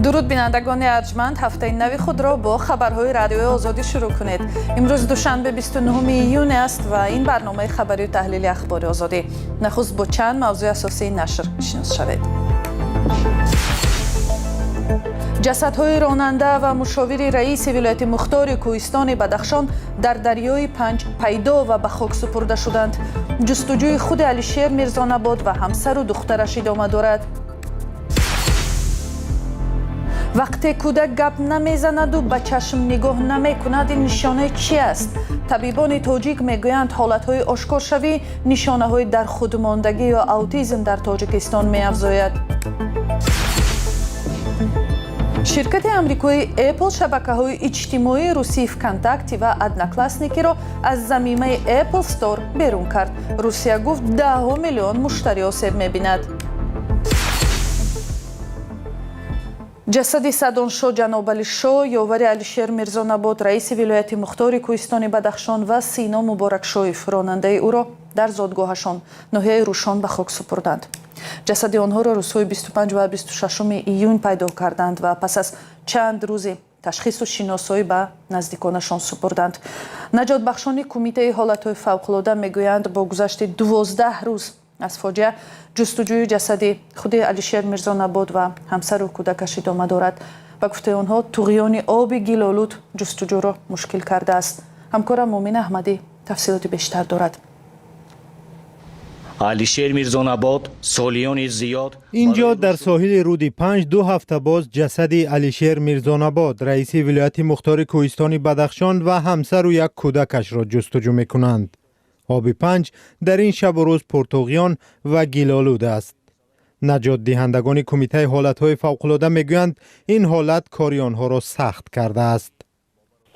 Дуруд, бинандагони арҷманд. Ҳафтаи нави худро бо хабарҳои Радиои Озодӣ шурӯъ кунед. Имрӯз душанбе, 29 июн аст ва ин барномаи хабарию таҳлили Ахбори Озодӣ. Нахуст бо чанд мавзӯи асосии нашр шинос шавед. Ҷасадҳои ронанда ва мушовири раиси вилояти мухтори кӯҳистони Бадахшон дар дарёи Панҷ пайдо ва ба хок супурда шуданд. Ҷустуҷӯи худи Алишер Мирзонабод ва ҳамсару духтараш идома дорад. Вақте кӯдак гап намезанаду ба чашм нигоҳ намекунад, ин нишонаи чи аст? Табибони тоҷик мегӯянд, ҳолатҳои ошкоршавӣ нишонаҳои дар худмондагӣ ё аутизм дар Тоҷикистон меафзояд. Ширкати амрикои Apple шабакаҳои иҷтимоии русии ВКонтакте ва Одноклассникиро аз замимаи Apple Store берун кард. Русия гуфт, даҳҳо миллион муштарӣ осеб мебинад. Ҷасади Садоншо Ҷанобалишо, ёвари Алишер Мирзонабод, раиси вилояти мухтори кӯҳистони Бадахшон, ва Сино Муборакшоев, ронандаи ӯро, дар зодгоҳашон, ноҳияи Рӯшон, ба хок супурданд. Ҷасади онҳоро рӯзҳои 25 ва 26 июн пайдо карданд ва пас аз чанд рӯзи ташхису шиносоӣ ба наздиконашон супурданд. Наҷотбахшони Кумитаи ҳолатҳои фавқулода мегӯянд, бо гузашти 12 рӯз аз фоҷиа ҷустуҷӯи ҷасади худи Алишер Мирзонабод ва ҳамсару кӯдакаш идома дорад. Ба гуфтаи онҳо, туғёни оби гилолуд ҷустуҷӯро мушкил кардааст. Ҳамкорам Мумин Аҳмадӣ тафсилоти бештар дорад. Алишер Мирзонабод солиёни зиёд Инҷо, дар соҳили руди Панҷ, 2 ҳафта боз ҷасади Алишер Мирзонабод, раиси вилояти мухтори кӯҳистони Бадахшон, ва ҳамсару як кӯдакашро ҷустуҷӯ мекунанд. Оби Панҷ дар ин шабу рӯз пуртуғён ва гилолуд аст. Наҷотдиҳандагони Кумитаи ҳолатҳои фавқулода мегӯянд, ин ҳолат кори онҳоро сахт кардааст.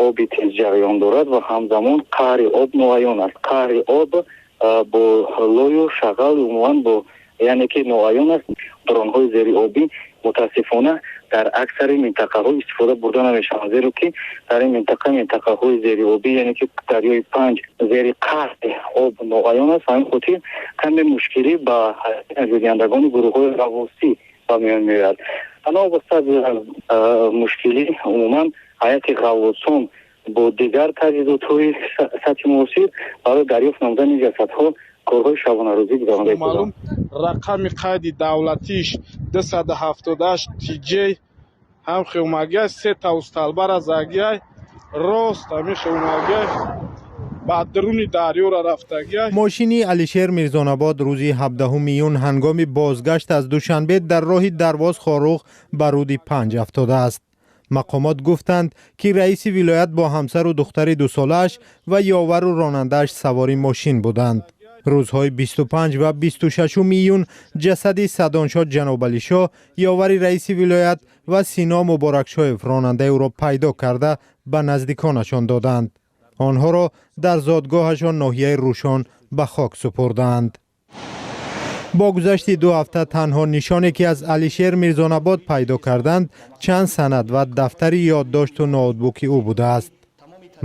Оби тезҷараён дорад ва ҳамзамон қаъри об ноаён аст. Қаъри об бо лою шағал, умуман бо, яъне ки ноаён аст. Дронҳои зериобӣ, мутаассифона, дар аксари минтақаҳо истифода бурда намешаванд, зеро ки дар ин минтақа, минтақаҳои зериобӣ, яъне ки дарёи Панҷ, зери қаъри об ноаён аст. Ҳамин хотир каме мушкилӣ ба наҷотдиҳандагони гурӯҳҳои ғаввосӣ ба миён меояд. Новобаста аз мушкилӣ, умуман ҳайати ғаввосон бо дигар таҷҳизотҳои сатҳи муосир барои дарёфт намудани ҷасадҳо корҳои шабонарӯзӣ гузаронда. Маълум, рақами қайди давлатиш 278 тж ҳам хеумагиай, сета усталбара загиай, рост ҳамин хеумагиай, ба дуруни дарёра рафтагиай. Мошини Алишер Мирзонабод рӯзи 17 июн ҳангоми бозгашт аз Душанбе дар роҳи Дарвоз Хоруғ ба руди Панҷ афтодааст. Мақомот гуфтанд, ки раиси вилоят бо ҳамсару духтари дусолааш ва ёвару ронандааш савори мошин буданд. Рӯзҳои 25 ва 26 июн ҷасади Садоншо Ҷанобалишо, ёвари раиси вилоят, ва Сино Муборакшоев, ронандаи ӯро, пайдо карда, ба наздиконашон доданд. Онҳоро дар зодгоҳашон, ноҳияи Рӯшон, ба хок супурданд. Бо гузашти 2 ҳафта танҳо нишоне, ки аз Алишер Мирзонабод пайдо карданд, чанд санад ва дафтари ёддошту ноутбуки ӯ будааст.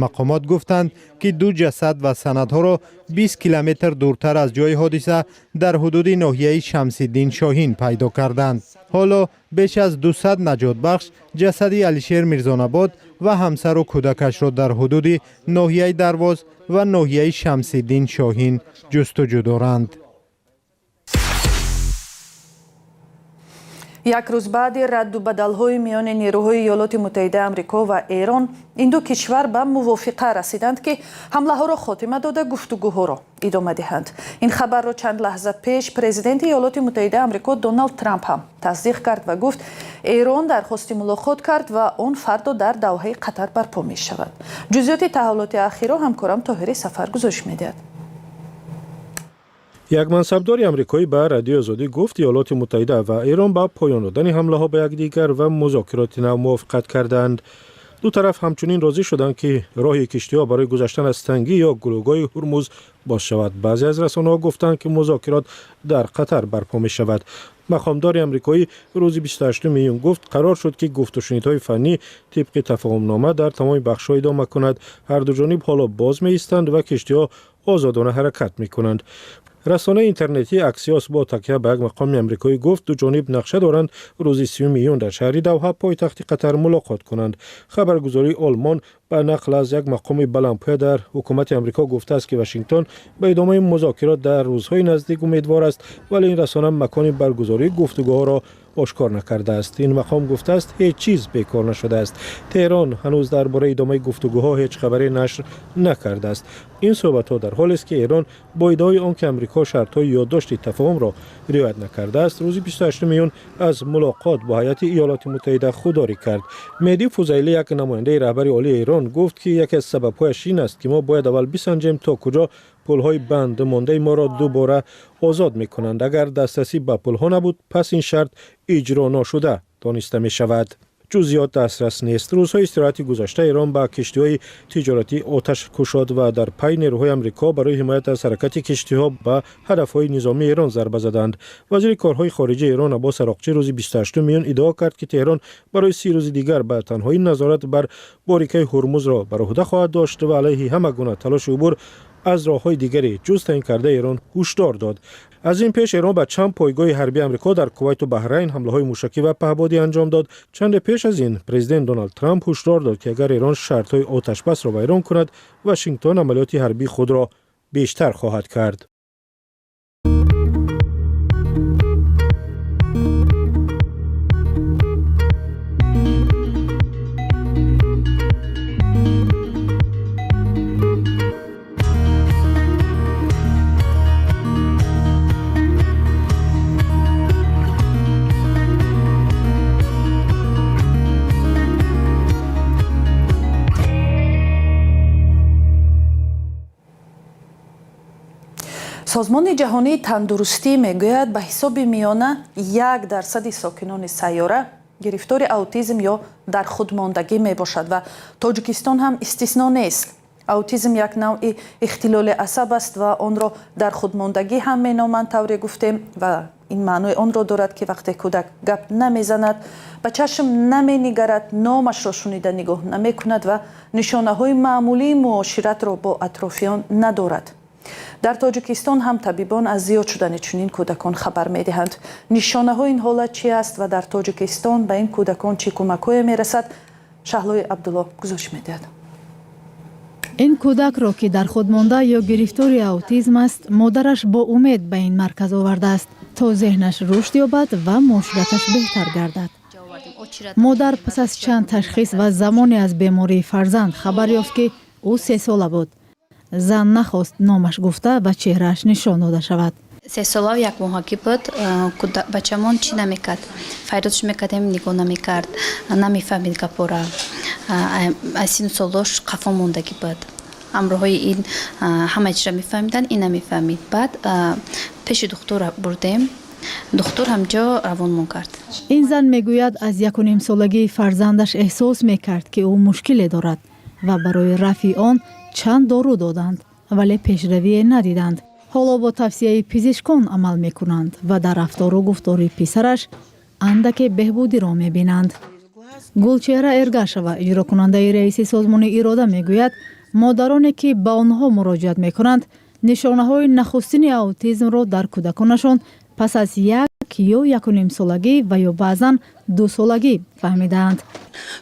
Мақомот гуфтанд, ки ду ҷасад ва санадҳоро 20 километр дуртар аз ҷои ҳодиса, дар ҳудуди ноҳияи Шамсиддин Шоҳин пайдо карданд. Ҳоло беш аз 200 наҷотбахш ҷасади Алишер Мирзонабод ва ҳамсару кӯдакашро дар ҳудуди ноҳияи Дарвоз ва ноҳияи Шамсиддин Шоҳин ҷустуҷӯ доранд. Як рӯз баъди радду бадалҳои миёни нерӯҳои Иёлоти Муттаҳидаи Амрико ва Эрон, ин ду кишвар ба мувофиқа расиданд, ки ҳамлаҳоро хотима дода, гуфтугӯҳоро идома диҳанд. Ин хабарро чанд лаҳза пеш президенти Иёлоти Муттаҳидаи Амрико Доналд Трамп ҳам тасдиқ кард ва гуфт, Эрон дархости мулоқот кард ва он фардо дар Давҳаи Қатар барпо мешавад. Ҷузъиёти таҳаввулоти ахирро ҳамкорам Тоҳири Сафар гузориш медиҳад. Як мансабдори амрикоӣ ба Радиои Озодӣ гуфт, Иёлоти Муттаҳида ва Эрон ба поён додани ҳамлаҳо ба якдигар ва музокироти нав мувофиқат карданд. Ду тараф ҳамчунин розӣ шуданд, ки роҳи киштиҳо барои гузаштан аз тангӣ ё гулӯгоҳи Ҳурмуз боз шавад. Баъзе аз расонаҳо гуфтанд, ки музокирот дар Қатар барпо мешавад. Мақомдори амрикоӣ рӯзи 28 июн гуфт, қарор шуд, ки гуфтушунидҳои фаннӣ тибқи тафоҳумнома дар тамоми бахшҳо идома кунад. Ҳарду ҷониб ҳоло боз меистанд ва киштиҳо озодона ҳаракат мекунанд. Расонаи интернетии Аксиос бо такя ба як мақоми амрикоӣ гуфт, ду ҷониб нақша доранд рӯзи 30 июн дар шаҳри Давҳа, пойтахти Қатар, мулоқот кунанд. Хабаргузории Олмон ба нақл аз як мақоми баландпоя дар ҳукумати Амрико гуфтааст, ки Вашингтон ба идомаи музокирот дар рӯзҳои наздик умедвор аст, вале ин расона макони баргузории гуфтугӯҳоро ошкор накардааст. Ин мақом гуфтааст, ҳеҷ чиз бекор нашудааст. Теҳрон ҳанӯз дар бораи идомаи гуфтугӯҳо ҳеҷ хабаре нашр накардааст. Ин суҳбатҳо дар ҳолест, ки Эрон бо иддаои он ки Амрико шартҳои ёддошти тафоҳумро риоят накардааст, рӯзи 28 июн аз мулоқот бо ҳайати Иёлоти Муттаҳида худдорӣ кард. Меҳдӣ Фузайлӣ, як намояндаи раҳбари олии Эрон, гуфт, ки яке аз сабабҳояш ин аст, ки мо бояд аввал бисанҷем, то куҷо пулҳои банд мондаи моро дубора озод мекунанд. Агар дастрасӣ ба пулҳо набуд, пас ин шарт иҷро ношуда дониста мешавад. Ҷузъиёт дастрас нест. Рӯзҳои истироҳати гузашта Эрон ба киштиҳои тиҷоратӣ оташ кушод ва дар пай нерӯҳои Амрико барои ҳимоят аз ҳаракати киштиҳо ба ҳадафҳои низомии Эрон зарба заданд. Вазири корҳои хориҷии Эрон Аббос Ароқчӣ рӯзи 28 июн иддао кард, ки Теҳрон барои 30 рӯзи дигар ба танҳоӣ назорат бар борикаи Ҳурмузро бар уҳда хоҳад дошт ва алайҳи ҳама гуна талоши убур аз роҳҳои дигаре ҷуз таъин кардаи Эрон ҳушдор дод. Аз ин пеш Эрон ба чанд пойгоҳи ҳарбии Амрико дар Кувайту Баҳрайн ҳамлаҳои мушакӣ ва паҳбодӣ анҷом дод. Чанде пеш аз ин президент Доналд Трамп ҳушдор дод, ки агар Эрон шартҳои оташбасро вайрон кунад, Вашингтон амалиёти ҳарбии худро бештар хоҳад кард. Созмони Ҷаҳонии Тандурустӣ мегӯяд, ба ҳисоби миёна 1% сокинони сайёра гирифтори аутизм ё дар худмондагӣ мебошад ва Тоҷикистон ҳам истисно нест. Аутизм як навъи ихтилоли асаб аст ва онро дар худмондагӣ ҳам меноманд, тавре гуфтем, ва ин маънои онро дорад, ки вақте кӯдак гап намезанад, ба чашм наменигарад, номашро шунида нигоҳ намекунад ва нишонаҳои маъмулии муоширатро бо атрофиён надорад. Дар Тоҷикистон ҳам табибон аз зиёд шудани чунин кӯдакон хабар медиҳанд. Нишонаҳои ин ҳолат чи аст ва дар Тоҷикистон ба ин кӯдакон чӣ кӯмакҳое мерасад, Шаҳлои Абдулло гузориш медиҳад. Ин кӯдакро, ки дар худмонда ё гирифтори аутизм аст, модараш бо умед ба ин марказ овардааст, то зеҳнаш рушд ёбад ва муошираташ беҳтар гардад. Модар пас аз чанд ташхис ва замоне аз бемории фарзанд хабар ёфт, ки ӯ 3сола буд. Зан нахост номаш гуфта ва чеҳрааш нишон дода шавад. 3 солаву 1 моҳагӣ буд, бачамон чӣ намекард. Фарёдш мекардем, нигоҳ намекард, намефаҳмид гапора. Аз сину солош қафо мондагӣ буд. Ҳамроҳои ин ҳама чизро мефаҳмиданд, ин намефаҳмид. Баъд пеши духтур бурдем, духтур ҳамҷо равонмон кард. Ин зан мегӯяд, аз 1,5 солагии фарзандаш эҳсос мекард, ки ӯ мушкиле дорад ва барои рафъи он чанд дору доданд, вале пешравие надиданд. Ҳоло бо тавсияи пизишкон амал мекунанд ва дар рафтору гуфтори писараш андаке беҳбудиро мебинанд. Гулчеҳра Эргашова, иҷрокунандаи раиси созмони Ирода, мегӯяд, модароне ки ба онҳо муроҷиат мекунанд, нишонаҳои нахустини аутизмро дар кӯдаконашон пас аз 1 ё 1,5 солагӣ ва ё баъзан 2 солагӣ фаҳмидаанд.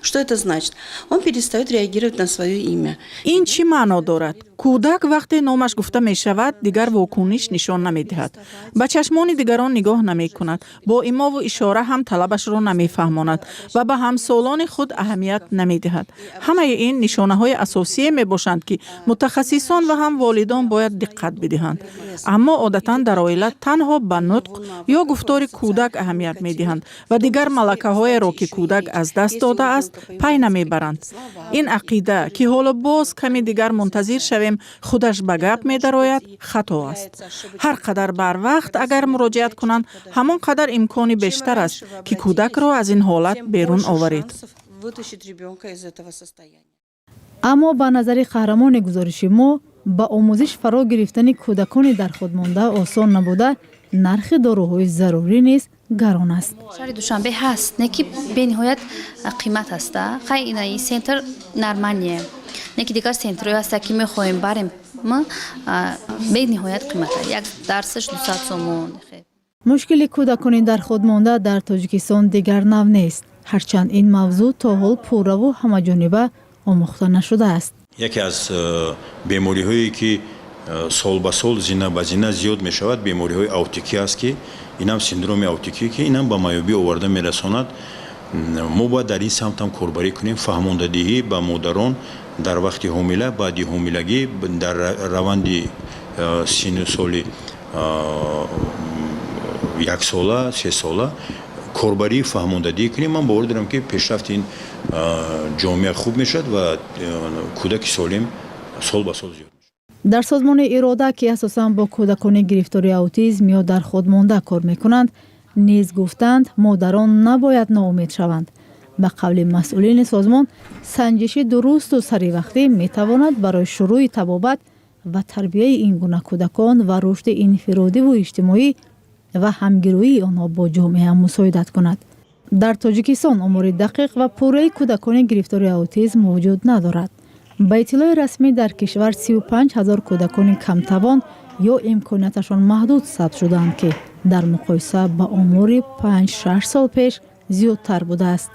Что это значит? Он перестает реагировать на свое имя. Ин чӣ маъно дорад? Кӯдак вақте номаш гуфта мешавад, дигар вокуниш нишон намедиҳад, ба чашмони дигарон нигоҳ намекунад, бо имову ишора ҳам талабашро намефаҳмонад ва ба ҳамсолони худ аҳамият намедиҳад. Ҳамаи ин нишонаҳои асосие мебошанд, ки мутахассисон ва ҳам волидон бояд диққат бидиҳанд. Аммо одатан дар оила танҳо ба нутқ ё гуфтори кӯдак аҳамият медиҳанд ва дигар малакаҳоеро, ки кӯдак аз даст додааст, пай намебаранд. Ин ақида, ки ҳоло боз каме дигар мунтазир шавем, худаш ба гап медарояд, хато аст. Ҳар қадар барвақт агар муроҷиат кунанд, ҳамон қадар имкони бештар аст, ки кӯдакро аз ин ҳолат берун оваред. Аммо ба назари қаҳрамони гузориши мо, ба омӯзиш фаро гирифтани кӯдакони дар худмонда осон набуда, нархи доруҳои зарурӣ низ гарон аст. Шаҳри Душанбе ҳаст, не ки бениҳоят қимат ҳаста. Хай, ина ин центр нормальный, не ки дигар центрҳое ҳаста, ки мехоҳем барем. Аутизм бениҳоят қимат, як дарсаш 200 сомон. Мушкили кӯдакони дар худ монда дар Тоҷикистон дигар нав нест, ҳарчанд ин мавзӯъ то ҳол пурраву ҳамаҷониба омӯхта нашудааст. Яке аз бемориҳое, ки сол ба сол, зина ба зина зиёд мешавад, бемориҳои аутикӣ аст, ки инам синдроми аутикӣ, ки инам ба маъюбӣ оварда мерасонад. Мо бояд дар ин самт ҳам корбарӣ кунем, фаҳмондадиҳӣ ба модарон дар вақти ҳомила, баъди ҳомилагӣ, дар раванди сину соли яксола, сесола корбарии фаҳмондадиҳӣ кунем. Ман бовар дорам, ки пешрафти ин ҷомеа хуб мешавад ва кӯдаки солим сол ба сол зиёд. Дар созмони Ирода, ки асосан бо кӯдакони гирифтори аутизм ё дар худ монда кор мекунанд, низ гуфтанд, модарон набояд ноумед шаванд. Ба қавли масъулини созмон, санҷиши дурусту саривақтӣ метавонад барои шурӯъи табобат ва тарбияи ин гуна кӯдакон ва рушди инфиродиву иҷтимоӣ ва ҳамгироии онҳо бо ҷомеа мусоидат кунад. Дар Тоҷикистон омори дақиқ ва пурраи кӯдакони гирифтори аутизм вуҷуд надорад. Ба иттилои расмӣ, дар кишвар 35 ҳазор кӯдакони камтавон ё имконияташон маҳдуд сабт шудаанд, ки дар муқоиса ба омори 5-6 сол пеш зиёдтар будааст.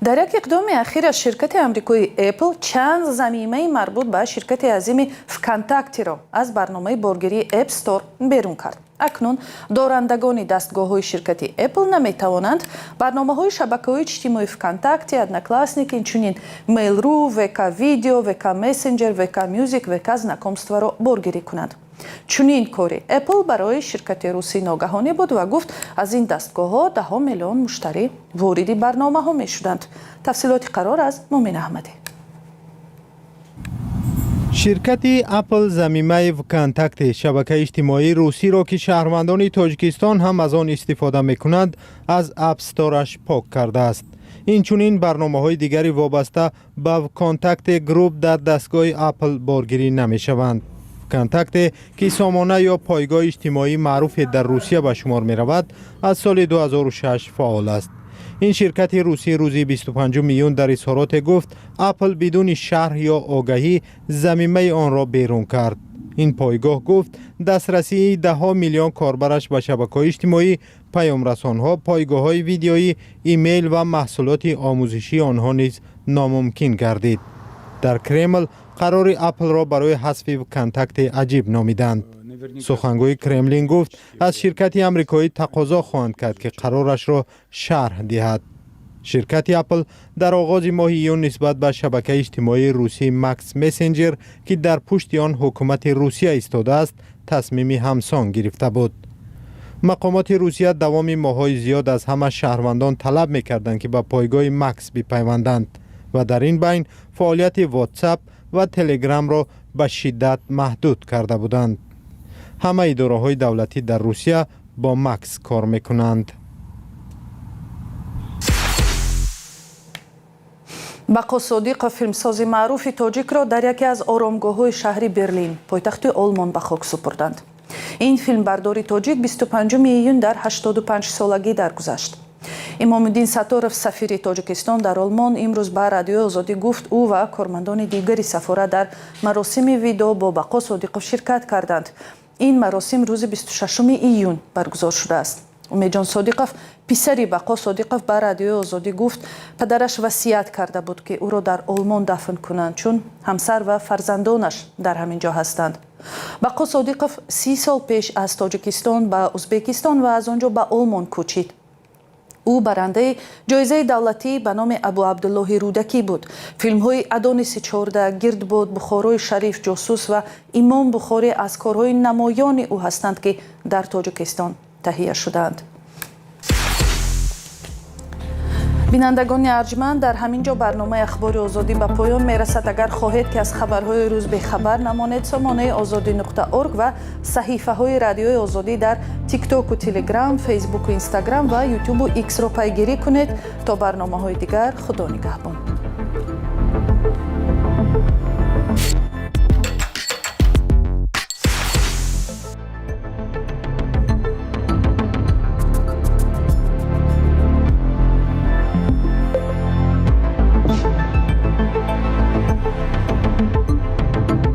Дар як иқдоми ахираш ширкати амрикои Apple чанд замимаи марбут ба ширкати азими ВКонтактеро аз барномаи боргирии App Store берун кард. Акнун дорандагони дастгоҳҳои ширкати Apple наметавонанд барномаҳои шабакаҳои иҷтимоии ВКонтакте, Одноклассники, инчунин Mail.ru, ВК Видео, ВК Мессенджер, ВК Мюзик, ВК Знакомстваро боргирӣ кунанд. Чунин кори Apple барои ширкати русӣ ногаҳонӣ буд ва гуфт, аз ин дастгоҳҳо даҳо миллион муштарӣ вориди барномаҳо мешуданд. Тафсилоти қарор аз Мумин Аҳмадӣ. Ширкати Apple замимаи ВКонтакте, шабакаи иҷтимоии русиро, ки шаҳрвандони Тоҷикистон ҳам аз он истифода мекунанд, аз App Store-аш пок кардааст. Инчунин барномаҳои дигари вобаста ба ВКонтакте Групп дар дастгоҳи Apple боргирӣ намешаванд. ВКонтакте, ки сомона ё пойгоҳи иҷтимоии маъруфе дар Русия ба шумор меравад, аз соли 2006 фаъол аст. Ин ширкати русӣ рӯзи 25 июн дар изҳороте гуфт, Apple бидуни шарҳ ё огаҳӣ замимаи онро берун кард. Ин пойгоҳ гуфт, дастрасии даҳҳо миллион корбараш ба шабакаҳои иҷтимоӣ, паёмрасонҳо, пойгоҳҳои видеоӣ, имейл ва маҳсулоти омӯзишии онҳо низ номумкин гардид. Дар Кремл қарори Аплро барои ҳазфи ВКонтакте аҷиб номиданд. Сухангӯи Кремлин гуфт, аз ширкати амрикоӣ тақозо хоҳанд кард, ки қарорашро шарҳ диҳад. Ширкати Apple дар оғози моҳи июн нисбат ба шабакаи иҷтимоии русии Макс Мессенджер, ки дар пушти он ҳукумати Русия истодааст, тасмими ҳамсон гирифта буд. Мақомоти Русия давоми моҳҳои зиёд аз ҳама шаҳрвандон талаб мекарданд, ки ба пойгоҳи Макс бипайванданд ва дар ин байн фаъолияти WhatsApp ва Телеграмро ба шиддат маҳдуд карда буданд. Ҳама идораҳои давлатӣ дар Русия бо Макс кор мекунанд. Бақо Содиқов, филмсози маъруфи тоҷикро, дар яке аз оромгоҳҳои шаҳри Берлин, пойтахти Олмон, ба хок супурданд. Ин филмбардори тоҷик 25 июн дар 85 солагӣ даргузашт. Имомуддин Сатторов, сафири Тоҷикистон дар Олмон, имрӯз ба Радиои Озодӣ гуфт, ӯ ва кормандони дигари сафорат дар маросими видоъ бо Бақо Содиқов ширкат карданд. Ин маросим рӯзи 26 июн баргузор шудааст. Умедҷон Содиқов, писари Бақо Содиқов, ба Радиои Озодӣ гуфт, падараш васият карда буд, ки ӯро дар Олмон дафн кунанд, чун ҳамсар ва фарзандонаш дар ҳамин ҷо ҳастанд. Бақо Содиқов 30 сол пеш аз Тоҷикистон ба Узбекистон ва аз он ҷо ба Олмон кӯчид. Ӯ барандаи ҷоизаи давлатӣ ба номи Абу Абдуллоҳи Рӯдакӣ буд. Филмҳои Адониси чорда, Гирдбод, Бухорои шариф, Ҷосус ва Имом Бухорӣ аз корҳои намоёни ӯ ҳастанд, ки дар Тоҷикистон таҳия шудаанд. Бинандагони арҷманд, дар ҳамин ҷо барномаи Ахбори Озодӣ ба поён мерасад. Агар хоҳед, ки аз хабарҳои рӯз бехабар намонед, сомонаи озодӣ.орг ва саҳифаҳои Радиои Озодӣ дар Тиктоку Телеграм, Фейсбуку Инстаграм ва Ютубу Иксро пайгирӣ кунед. То барномаҳои дигар, Худо нигаҳбон.